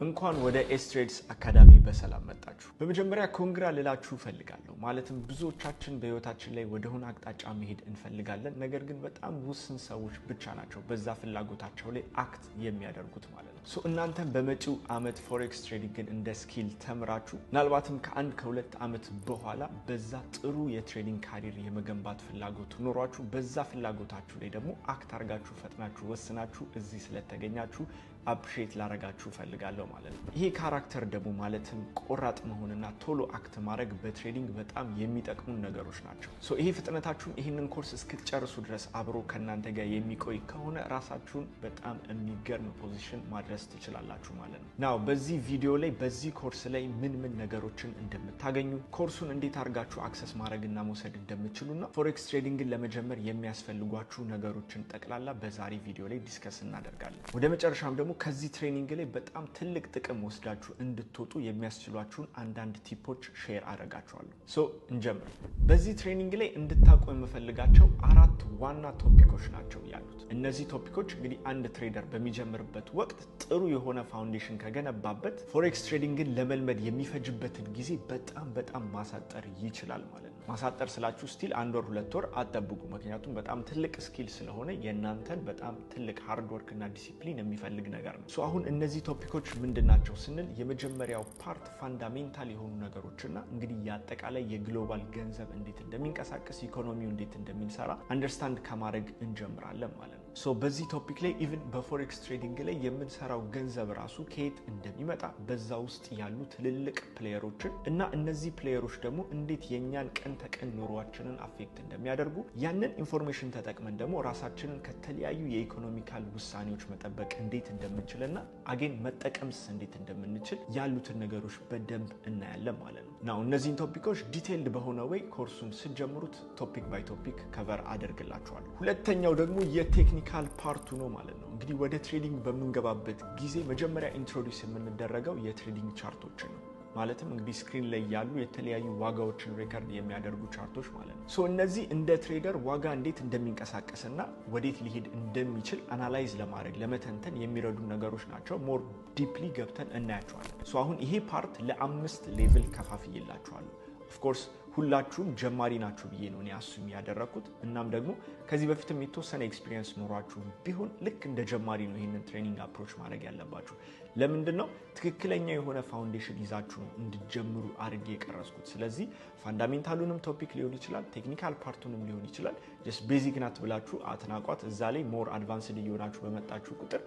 እንኳን ወደ ኤስትሬድስ አካዳሚ በሰላም መጣችሁ። በመጀመሪያ congra ልላችሁ እፈልጋለሁ። ማለትም ብዙዎቻችን በህይወታችን ላይ ወደሆነ አቅጣጫ መሄድ እንፈልጋለን። ነገር ግን በጣም ውስን ሰዎች ብቻ ናቸው በዛ ፍላጎታቸው ላይ act የሚያደርጉት ማለት ነው። So እናንተም በመጪው አመት forex trading ን እንደ skill ተምራችሁ ምናልባትም ከ1 ከ2 ዓመት በኋላ በዛ ጥሩ የ trading career የመገንባት ፍላጎት ኖሯችሁ በዛ ፍላጎታችሁ ላይ ደግሞ act አርጋችሁ ፈጥናችሁ ወስናችሁ እዚህ ስለተገኛችሁ appreciate ላረጋችሁ እፈልጋለሁ ማለት ነው። ይሄ character ደግሞ ማለትም ቆራጥ መሆንና ቶሎ act ማድረግ በ trading በጣም የሚጠቅሙ ነገሮች ናቸው። So ይሄ ፍጥነታችሁን ይህንን ኮርስ እስክትጨርሱ ድረስ አብሮ ከእናንተ ጋር የሚቆይ ከሆነ ራሳችሁን በጣም የሚገርም position ማድረስ ትችላላችሁ ማለት ነው። Now በዚህ ቪዲዮ ላይ በዚህ ኮርስ ላይ ምን ምን ነገሮችን እንደምታገኙ፣ ኮርሱን እንዴት አድርጋችሁ access ማድረግና መውሰድ እንደምትችሉና forex trading ን ለመጀመር የሚያስፈልጓችሁ ነገሮችን ጠቅላላ በዛሬ ቪዲዮ ላይ discuss እናደርጋለን። ወደ መጨረሻም ደግሞ ከዚህ training ላይ በጣም ትልቅ ጥቅም ወስዳችሁ እንድትወጡ የሚያስችሏችሁን አንዳንድ tip ኦች share አደርጋችኋለሁ። So እንጀምር። በዚህ training ላይ እንድታውቁ የምፈልጋቸው አራት ዋና topic ኦች ናቸው ያሉት። እነዚህ topic ኦች እንግዲህ አንድ trader በሚጀምርበት ወቅት ጥሩ የሆነ foundation ከገነባበት forex trading ን ለመልመድ የሚፈጅበትን ጊዜ በጣም በጣም ማሳጠር ይችላል ማለት ነው። ማሳጠር ስላችሁ still አንድ ወር 2 ወር አትጠብቁ። ምክንያቱም በጣም ትልቅ skill ስለሆነ የእናንተን በጣም ትልቅ hard work እና ዲሲፕሊን የሚፈልግ ነገር ነው። So አሁን እነዚህ topic ኦች ምንድን ናቸው ስንል የመጀመሪያው part fundamental የሆኑ ነገሮችና እንግዲህ የአጠቃላይ የ global ገንዘብ እንዴት እንደሚንቀሳቀስ፣ ኢኮኖሚው እንዴት እንደሚሰራ understand ከማድረግ እንጀምራለን ማለት ነው። So በዚህ topic ላይ even በ forex trading ላይ የምንሰራው ገንዘብ ራሱ ከየት እንደሚመጣ፣ በዛ ውስጥ ያሉ ትልልቅ player ኦችን እና እነዚህ player ኦች ደግሞ እንዴት የእኛን ቀን ተቀን ኑሯችንን affect እንደሚያደርጉ፣ ያንን information ተጠቅመን ደግሞ ራሳችንን ከተለያዩ የ economical ውሳኔዎች መጠበቅ እንዴት እንደምንችልና again መጠቀምስ እንዴት እንደምንችል ያሉትን ነገሮች በደንብ እናያለን ማለት ነው። Now እነዚህን topic ኦች detailed በሆነ way ኮርሱን ስትጀምሩት topic by topic cover አደርግላችኋለሁ። ሁለተኛው ደግሞ የ technical part ኡ ነው ማለት ነው። እንግዲህ ወደ trading በምንገባበት ጊዜ መጀመሪያ introduce የምንደረገው የ trading chart ኦችን ነው። ማለትም እንግዲህ screen ላይ ያሉ የተለያዩ ዋጋዎችን record የሚያደርጉ chart ኦች ማለት ነው። So እነዚህ እንደ trader ዋጋ እንዴት እንደሚንቀሳቀስና ወዴት ሊሄድ እንደሚችል analyze ለማድረግ፣ ለመተንተን የሚረዱ ነገሮች ናቸው። More deeply ገብተን እናያቸዋለን። So አሁን ይሄ part ለአምስት level ከፋፍዬላችኋለሁ። Of course ሁላችሁም ጀማሪ ናችሁ ብዬ ነው እኔ assume ያደረግኩት። እናም ደግሞ ከዚህ በፊትም የተወሰነ experience ኖሯችሁ ቢሆን ልክ እንደ ጀማሪ ነው ይህንን training approach ማድረግ ያለባችሁ። ለምንድን ነው? ትክክለኛ የሆነ foundation ይዛችሁ ነው እንድትጀምሩ አድርጌ የቀረጽኩት። ስለዚህ fundamental ኡንም topic ሊሆን ይችላል፣ technical part ኡንም ሊሆን ይችላል። Just basic ናት ብላችሁ አትናቋት። እዛ ላይ more advanced እየሆናችሁ በመጣችሁ ቁጥር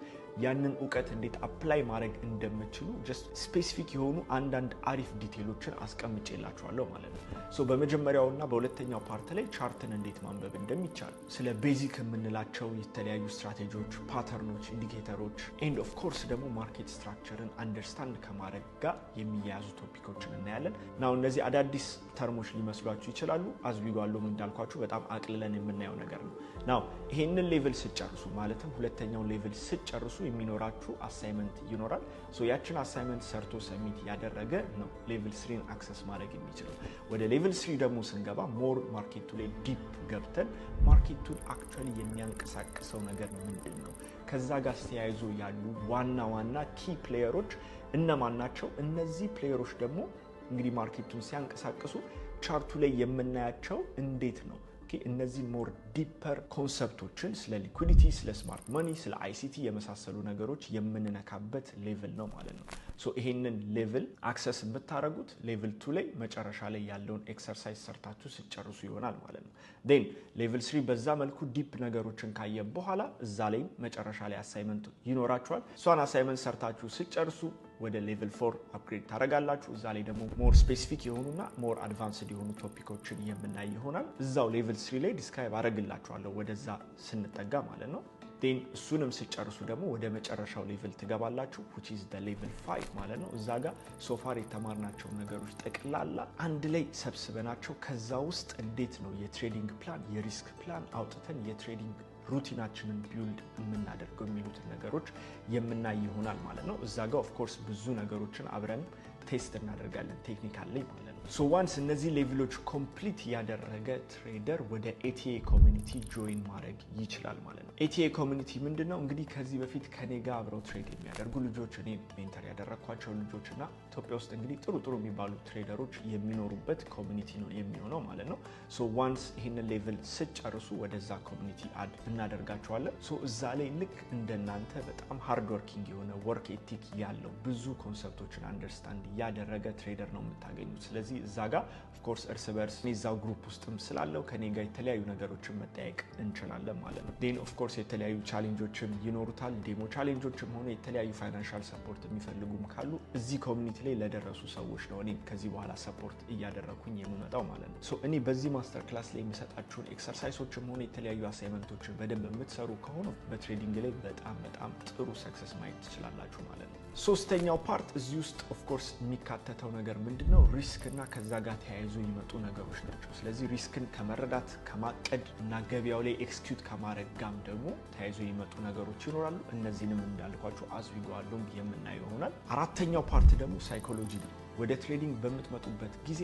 ያንን እውቀት እንዴት apply ማድረግ እንደምትችሉ just specific የሆኑ አንዳንድ አሪፍ detail ኦችን አስቀምጬላችኋለሁ ማለት ነው። So በመጀመሪያውና በሁለተኛው part ላይ chart ን እንዴት ማንበብ እንደሚቻል፣ ስለ basic የምንላቸው የተለያዩ ስትራቴጂዎች፣ pattern ኦች፣ indicator ኦች and of course ደግሞ market structure ን understand ከማድረግ ጋር የሚያያዙ topic ኦችን እናያለን። Now እነዚህ አዳዲስ term ኦች ሊመስሏችሁ ይችላሉ። As we go along እንዳልኳችሁ በጣም አቅልለን የምናየው ነገር ነው። Now ይሄንን level ስትጨርሱ፣ ማለትም ሁለተኛውን level ስትጨርሱ የሚኖራችሁ assignment ይኖራል። So ያችን assignment ሰርቶ submit ያደረገ ነው level three ን access ማድረግ የሚችለው። ወደ level three ደግሞ ስንገባ more market ኡ ላይ deep ገብተን market ኡን actually የሚያንቀሳቅሰው ነገር ምንድን ነው፣ ከዛ ጋር ተያይዞ ያሉ ዋና ዋና key player ኦች እነማን ናቸው፣ እነዚህ player ኦች ደግሞ እንግዲህ market ኡን ሲያንቀሳቅሱ chart ኡ ላይ የምናያቸው እንዴት ነው፣ እነዚህ more deeper concept ኦችን ስለ liquidity፣ ስለ smart money፣ ስለ ICT የመሳሰሉ ነገሮች የምንነካበት level ነው ማለት ነው። So ይሄንን level access የምታደርጉት level two ላይ መጨረሻ ላይ ያለውን exercise ሰርታችሁ ስትጨርሱ ይሆናል ማለት ነው። Then level three በዛ መልኩ deep ነገሮችን ካየን በኋላ እዛ ላይም መጨረሻ ላይ assignment ይኖራችኋል። እሷን assignment ሰርታችሁ ስትጨርሱ ወደ level four upgrade ታደርጋላችሁ። እዛ ላይ ደግሞ more specific የሆኑና more advanced የሆኑ topic ኦችን የምናይ ይሆናል። እዛው level three ላይ describe አደርግላችኋለሁ ወደዛ ስንጠጋ ማለት ነው። Then እሱንም ስትጨርሱ ደግሞ ወደ መጨረሻው level ትገባላችሁ፣ which is the level 5 ማለት ነው። እዛ ጋር so far የተማርናቸው ነገሮች ጠቅላላ አንድ ላይ ሰብስበናቸው ከዛ ውስጥ እንዴት ነው የ trading plan፣ የ risk plan አውጥተን የ trading routine ኣችንን build የምናደርገው የሚሉትን ነገሮች የምናይ ይሆናል ማለት ነው። እዛ ጋር of course ብዙ ነገሮችን አብረን test እናደርጋለን technical ላይ ማለት ነው። So once እነዚህ level ኦች complete ያደረገ trader ወደ ATA community join ማድረግ ይችላል ማለት ነው። ATA community ምንድን ነው? እንግዲህ ከዚህ በፊት ከኔ ጋር አብረው trade የሚያደርጉ ልጆች፣ እኔ mentor ያደረግኳቸው ልጆች እና ኢትዮጵያ ውስጥ እንግዲህ ጥሩ ጥሩ የሚባሉ trader ኦች የሚኖሩበት community ነው የሚሆነው ማለት ነው። So once ይህንን level ስትጨርሱ ወደዛ community add እናደርጋችኋለን። So እዛ ላይ ልክ እንደናንተ በጣም hard working የሆነ፣ work ethic ያለው፣ ብዙ concept ኦችን understand ያደረገ trader ነው የምታገኙት። ስለዚህ እዛ ጋር of course እርስ በርስ እኔ እዛው group ውስጥም ስላለው ከኔ ጋር የተለያዩ ነገሮችን መጠያየቅ እንችላለን ማለት ነው። Then of course የተለያዩ challenge ኦችም ይኖሩታል። Demo challenge ኦችም ሆነ የተለያዩ financial support የሚፈልጉም ካሉ እዚህ community ላይ ለደረሱ ሰዎች ነው እኔ ከዚህ በኋላ support እያደረግኩኝ የምመጣው ማለት ነው። So እኔ በዚህ master class ላይ የምሰጣችሁን exercise ኦችም ሆነ የተለያዩ assignment ኦችን በደንብ የምትሰሩ ከሆነ በ trading ላይ በጣም በጣም ጥሩ success ማየት ትችላላችሁ ማለት ነው። ሶስተኛው part እዚህ ውስጥ of course የሚካተተው ነገር ምንድን ነው? Risk እና ከዛ ጋር ተያይዞ የሚመጡ ነገሮች ናቸው። ስለዚህ risk ን ከመረዳት፣ ከማቀድ እና ገበያው ላይ execute ከማድረግ ጋም ደግሞ ተያይዞ የሚመጡ ነገሮች ይኖራሉ። እነዚህንም እንዳልኳችሁ as we go along የምናየው ይሆናል። አራተኛው part ደግሞ psychology ነው። ወደ trading በምትመጡበት ጊዜ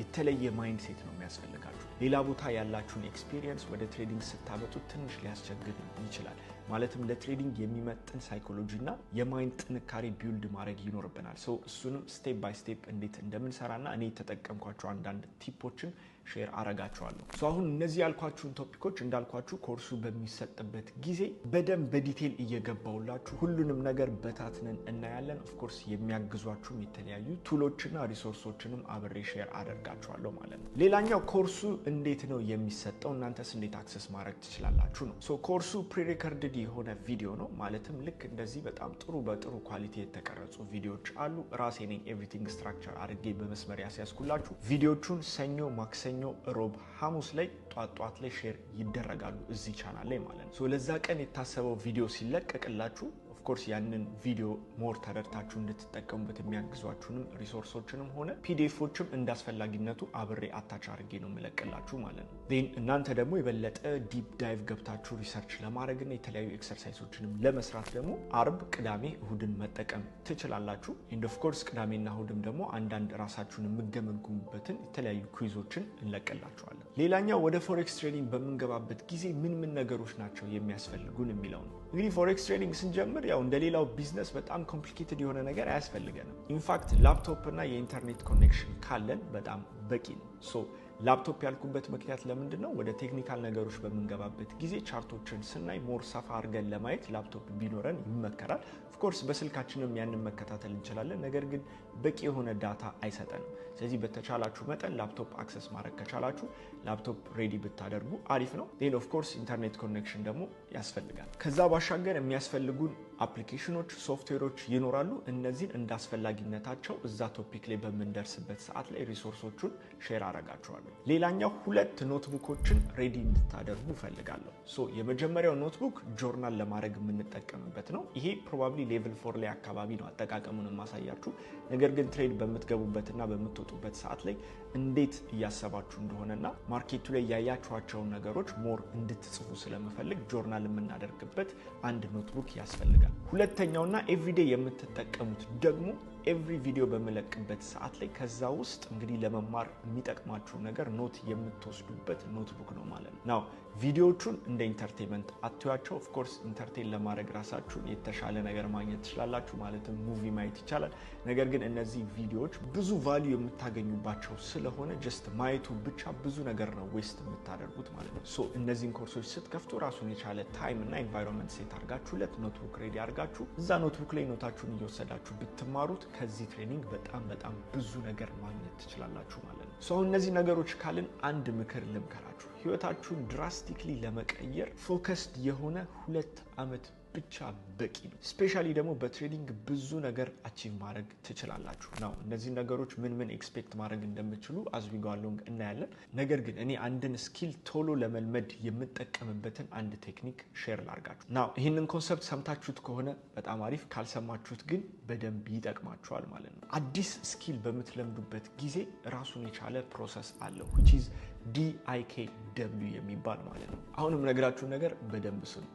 የተለየ mindset ነው የሚያስፈልጋችሁ። ሌላ ቦታ ያላችሁን experience ወደ trading ስታመጡት ትንሽ ሊያስቸግር ይችላል። ማለትም ለ trading የሚመጥን psychology እና የ mind ጥንካሬ build ማድረግ ይኖርብናል። So እሱንም step by step እንዴት እንደምንሰራና እኔ የተጠቀምኳቸው አንዳንድ tip ኦችን share አረጋችኋለሁ። So አሁን እነዚህ ያልኳችሁን topic ኦች እንዳልኳችሁ ኮርሱ በሚሰጥበት ጊዜ በደንብ በ detail እየገባውላችሁ ሁሉንም ነገር በታትነን እናያለን። Of course የሚያግዟችሁም የተለያዩ tool ኦችና resource ኦችንም አብሬ share አደርጋችኋለሁ ማለት ነው። ሌላኛው ኮርሱ እንዴት ነው የሚሰጠው፣ እናንተስ እንዴት access ማድረግ ትችላላችሁ ነው። So ኮርሱ prerecorded የሆነ ቪዲዮ ነው። ማለትም ልክ እንደዚህ በጣም ጥሩ በጥሩ quality የተቀረጹ ቪዲዮዎች አሉ። ራሴ ነኝ everything structure አድርጌ በመስመር ያስያዝኩላችሁ። ቪዲዮቹን ሰኞ፣ ማክሰኞ፣ ሮብ፣ ሐሙስ ላይ ጧት ጧት ላይ share ይደረጋሉ እዚህ ቻናል ላይ ማለት ነው። ለዛ ቀን የታሰበው ቪዲዮ ሲለቀቅላችሁ of course ያንን ቪዲዮ more ተረድታችሁ እንድትጠቀሙበት የሚያግዟችሁንም resource ኦችንም ሆነ PDF ኦችም እንዳስፈላጊነቱ አብሬ attach አድርጌ ነው የምለቅላችሁ ማለት ነው። Then እናንተ ደግሞ የበለጠ deep dive ገብታችሁ research ለማድረግና የተለያዩ exercise ኦችንም ለመስራት ደግሞ አርብ፣ ቅዳሜ፣ እሁድን መጠቀም ትችላላችሁ። And of course ቅዳሜና እሁድም ደግሞ አንዳንድ ራሳችሁን የምገመግሙበትን የተለያዩ quiz ኦችን እንለቅላችኋለን። ሌላኛው ወደ forex trading በምንገባበት ጊዜ ምን ምን ነገሮች ናቸው የሚያስፈልጉን የሚለው ነው። እንግዲህ forex trading ስንጀምር ያው እንደ ሌላው ቢዝነስ በጣም complicated የሆነ ነገር አያስፈልገንም። In fact laptop እና የኢንተርኔት connection ካለን በጣም በቂ ነው። So laptop ያልኩበት ምክንያት ለምንድን ነው? ወደ technical ነገሮች በምንገባበት ጊዜ chart ኦችን ስናይ more ሰፋ አድርገን ለማየት ላፕቶፕ ቢኖረን ይመከራል። Of course በስልካችንም ያንን መከታተል እንችላለን። ነገር ግን በቂ የሆነ data አይሰጠንም። ስለዚህ በተቻላችሁ መጠን laptop access ማድረግ ከቻላችሁ laptop ready ብታደርጉ አሪፍ ነው። Then of course internet connection ደግሞ ያስፈልጋል። ከዛ ባሻገር የሚያስፈልጉን application ኦች፣ ሶፍትዌሮች ይኖራሉ። እነዚህን እንዳስፈላጊነታቸው እዛ topic ላይ በምንደርስበት ሰዓት ላይ resource ኦቹን share አረጋችኋለሁ። ሌላኛው ሁለት notebook ኦችን ready እንድታደርጉ እፈልጋለሁ። So የመጀመሪያው notebook journal ለማድረግ የምንጠቀምበት ነው። ይሄ probably level 4 ላይ አካባቢ ነው አጠቃቀሙን የማሳያችሁ። ነገር ግን trade በምትገቡበትና በምትወጡበት ሰዓት ላይ እንዴት እያሰባችሁ እንደሆነና market ኡ ላይ ያያችኋቸውን ነገሮች more እንድትጽፉ ስለምፈልግ ጆርናል የምናደርግበት አንድ notebook ያስፈልጋል። ሁለተኛውና everyday የምትጠቀሙት ደግሞ every ቪዲዮ በምለቅበት ሰዓት ላይ ከዛ ውስጥ እንግዲህ ለመማር የሚጠቅማችሁ ነገር note የምትወስዱበት notebook ነው ማለት ነው። Now ቪዲዮዎቹን እንደ entertainment አትዩዋቸው። Of course entertain ለማድረግ ራሳችሁን የተሻለ ነገር ማግኘት ትችላላችሁ። ማለትም movie ማየት ይቻላል። ነገር ግን እነዚህ ቪዲዮዎች ብዙ value የምታገኙባቸው ስለሆነ just ማየቱ ብቻ ብዙ ነገር ነው waste የምታደርጉት ማለት ነው። So እነዚህን ኮርሶች ስትከፍቱ ራሱን የቻለ time እና environment set አድርጋችሁለት notebook ready አድርጋችሁ እዛ notebook ላይ note ኣችሁን እየወሰዳችሁ ብትማሩት ከዚህ training በጣም በጣም ብዙ ነገር ማግኘት ትችላላችሁ ማለት ነው። So አሁን እነዚህ ነገሮች ካልን አንድ ምክር ልምከራችሁ። ህይወታችሁን drastically ለመቀየር focused የሆነ 2 ዓመት ብቻ በቂ ነው። Specially ደግሞ በ trading ብዙ ነገር achieve ማድረግ ትችላላችሁ። Now እነዚህ ነገሮች ምን ምን expect ማድረግ እንደምትችሉ as we go along እናያለን። ነገር ግን እኔ አንድን skill ቶሎ ለመልመድ የምጠቀምበትን አንድ technique share ላርጋችሁ። Now ይህንን concept ሰምታችሁት ከሆነ በጣም አሪፍ፣ ካልሰማችሁት ግን በደንብ ይጠቅማችኋል ማለት ነው። አዲስ skill በምትለምዱበት ጊዜ ራሱን የቻለ process አለው፣ which is DIKW የሚባል ማለት ነው። አሁን የምነግራችሁ ነገር በደንብ ስሙ።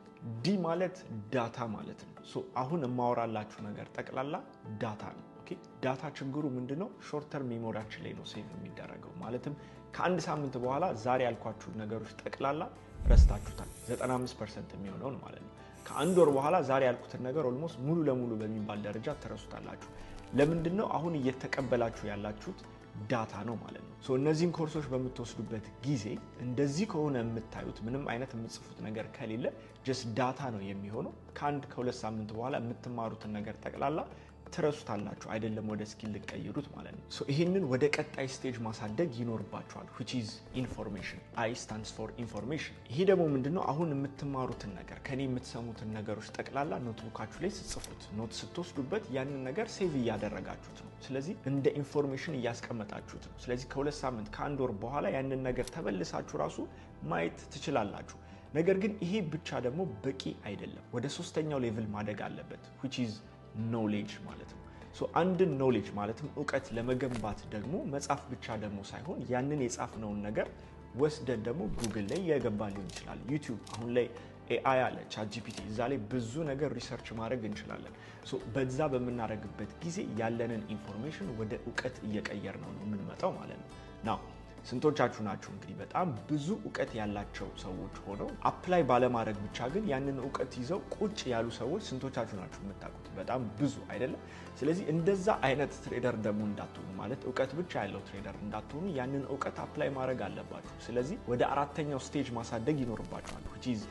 D ማለት data ማለት ነው። So አሁን የማወራላችሁ ነገር ጠቅላላ data ነው። Okay፣ data ችግሩ ምንድነው? Short term memory ያችን ላይ ነው save የሚደረገው። ማለትም ከአንድ ሳምንት በኋላ ዛሬ ያልኳችሁ ነገሮች ጠቅላላ ረስታችሁታል፣ 95% የሚሆነውን ማለት ነው። ከአንድ ወር በኋላ ዛሬ ያልኩትን ነገር almost ሙሉ ለሙሉ በሚባል ደረጃ ትረሱታላችሁ። ለምንድን ነው? አሁን እየተቀበላችሁ ያላችሁት data ነው ማለት ነው። So እነዚህን ኮርሶች በምትወስዱበት ጊዜ እንደዚህ ከሆነ የምታዩት፣ ምንም አይነት የምትጽፉት ነገር ከሌለ just data ነው የሚሆነው። ከ1 ከ2 ሳምንት በኋላ የምትማሩትን ነገር ጠቅላላ ትረሱታላችሁ፣ አይደለም ወደ skill ልትቀይሩት ማለት ነው። So ይህንን ወደ ቀጣይ stage ማሳደግ ይኖርባችኋል፣ which is information። I stands for information። ይሄ ደግሞ ምንድነው? አሁን የምትማሩትን ነገር፣ ከኔ የምትሰሙትን ነገሮች ጠቅላላ notebook ኣችሁ ላይ ስትጽፉት፣ note ስትወስዱበት ያንን ነገር save እያደረጋችሁት ነው። ስለዚህ እንደ information እያስቀመጣችሁት ነው። ስለዚህ ከ2 ሳምንት ከአንድ ወር በኋላ ያንን ነገር ተመልሳችሁ ራሱ ማየት ትችላላችሁ። ነገር ግን ይሄ ብቻ ደግሞ በቂ አይደለም። ወደ ሶስተኛው level ማደግ አለበት፣ which is knowledge ማለት ነው። So አንድን knowledge ማለትም እውቀት ለመገንባት ደግሞ መጻፍ ብቻ ደግሞ ሳይሆን ያንን የጻፍነውን ነገር ወስደን ደግሞ ጉግል ላይ የገባ ሊሆን ይችላል፣ YouTube፣ አሁን ላይ AI አለ፣ ChatGPT፣ እዛ ላይ ብዙ ነገር research ማድረግ እንችላለን። So በዛ በምናደርግበት ጊዜ ያለንን information ወደ እውቀት እየቀየርነው ነው የምንመጣው ማለት ነው። Now ስንቶቻችሁ ናችሁ እንግዲህ በጣም ብዙ እውቀት ያላቸው ሰዎች ሆነው apply ባለማድረግ ብቻ ግን ያንን እውቀት ይዘው ቁጭ ያሉ ሰዎች ስንቶቻችሁ ናችሁ የምታውቁት? በጣም ብዙ አይደለም? ስለዚህ እንደዛ አይነት trader ደግሞ እንዳትሆኑ፣ ማለት እውቀት ብቻ ያለው trader እንዳትሆኑ፣ ያንን እውቀት apply ማድረግ አለባችሁ። ስለዚህ ወደ አራተኛው stage ማሳደግ ይኖርባችኋል፣ which is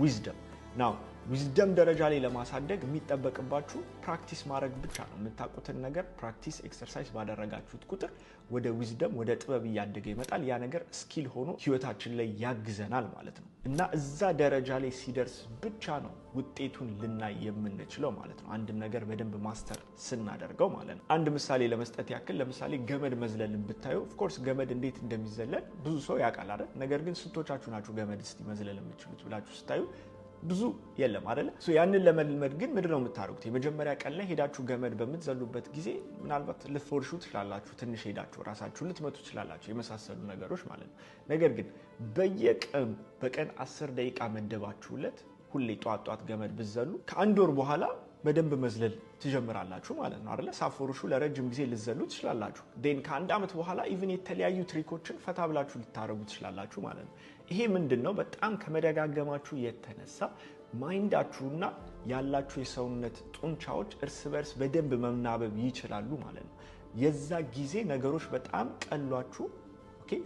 wisdom። Now wisdom ደረጃ ላይ ለማሳደግ የሚጠበቅባችሁ practice ማድረግ ብቻ ነው። የምታውቁትን ነገር practice exercise ባደረጋችሁት ቁጥር ወደ wisdom፣ ወደ ጥበብ እያደገ ይመጣል። ያ ነገር skill ሆኖ ህይወታችን ላይ ያግዘናል ማለት ነው። እና እዛ ደረጃ ላይ ሲደርስ ብቻ ነው ውጤቱን ልናይ የምንችለው ማለት ነው። አንድን ነገር በደንብ master ስናደርገው ማለት ነው። አንድ ምሳሌ ለመስጠት ያክል ለምሳሌ ገመድ መዝለልን ብታዩ፣ of course ገመድ እንዴት እንደሚዘለል ብዙ ሰው ያውቃል አይደል? ነገር ግን ስንቶቻችሁ ናችሁ ገመድ እስቲ መዝለል የምትችሉት ብላችሁ ስታዩ ብዙ የለም አይደለ? ያንን ለመልመድ ግን ምንድን ነው የምታደርጉት? የመጀመሪያ ቀን ላይ ሄዳችሁ ገመድ በምትዘሉበት ጊዜ ምናልባት ልትፎርሹ ትችላላችሁ፣ ትንሽ ሄዳችሁ ራሳችሁን ልትመቱ ትችላላችሁ፣ የመሳሰሉ ነገሮች ማለት ነው። ነገር ግን በየቀኑ በቀን 10 ደቂቃ መደባችሁለት ሁሌ ጧት ጧት ገመድ ብትዘሉ ከአንድ ወር በኋላ በደንብ መዝለል ትጀምራላችሁ ማለት ነው አይደለ? ሳትፎርሹ ለረጅም ጊዜ ልትዘሉ ትችላላችሁ። Then ከአንድ ዓመት በኋላ even የተለያዩ trick ኦችን ፈታ ብላችሁ ልታደርጉ ትችላላችሁ ማለት ነው። ይሄ ምንድን ነው? በጣም ከመደጋገማችሁ የተነሳ mind ኣችሁና ያላችሁ የሰውነት ጡንቻዎች እርስ በርስ በደንብ መናበብ ይችላሉ ማለት ነው። የዛ ጊዜ ነገሮች በጣም ቀሏችሁ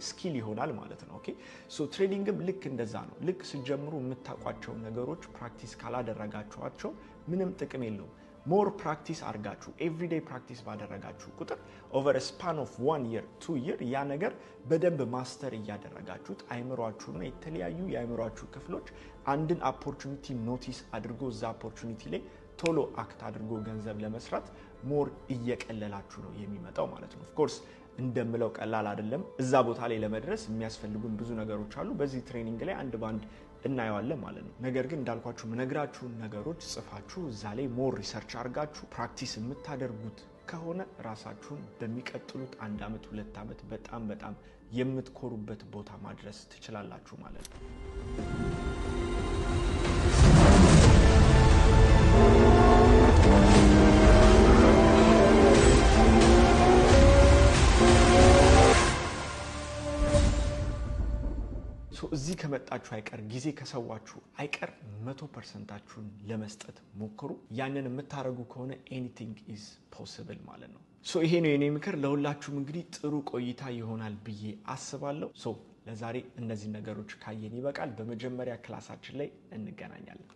skill ይሆናል ማለት ነው። Okay, so trading ም ልክ እንደዛ ነው። ልክ ስትጀምሩ የምታውቋቸው ነገሮች practice ካላደረጋችኋቸው ምንም ጥቅም የለውም። More practice አድርጋችሁ everyday practice ባደረጋችሁ ቁጥር over span of one year, 2 year ያ ነገር በደንብ master እያደረጋችሁት አይምሯችሁና የተለያዩ የአይምሯችሁ ክፍሎች አንድን opportunity notice አድርጎ እዛ opportunity ላይ ቶሎ act አድርጎ ገንዘብ ለመስራት more እየቀለላችሁ ነው የሚመጣው ማለት ነው። Of course እንደምለው ቀላል አይደለም። እዛ ቦታ ላይ ለመድረስ የሚያስፈልጉን ብዙ ነገሮች አሉ። በዚህ training ላይ አንድ ባንድ እናየዋለን ማለት ነው። ነገር ግን እንዳልኳችሁ ምነግራችሁን ነገሮች ጽፋችሁ እዛ ላይ more research አድርጋችሁ practice የምታደርጉት ከሆነ ራሳችሁን በሚቀጥሉት አንድ ዓመት 2 ዓመት በጣም በጣም የምትኮሩበት ቦታ ማድረስ ትችላላችሁ ማለት ነው። እዚህ ከመጣችሁ አይቀር፣ ጊዜ ከሰዋችሁ አይቀር 100% ኣችሁን ለመስጠት ሞክሩ። ያንን የምታደርጉ ከሆነ anything is possible ማለት ነው። So ይሄ ነው የኔ ምክር ለሁላችሁም። እንግዲህ ጥሩ ቆይታ ይሆናል ብዬ አስባለሁ። So ለዛሬ እነዚህ ነገሮች ካየን ይበቃል። በመጀመሪያ class ኣችን ላይ እንገናኛለን።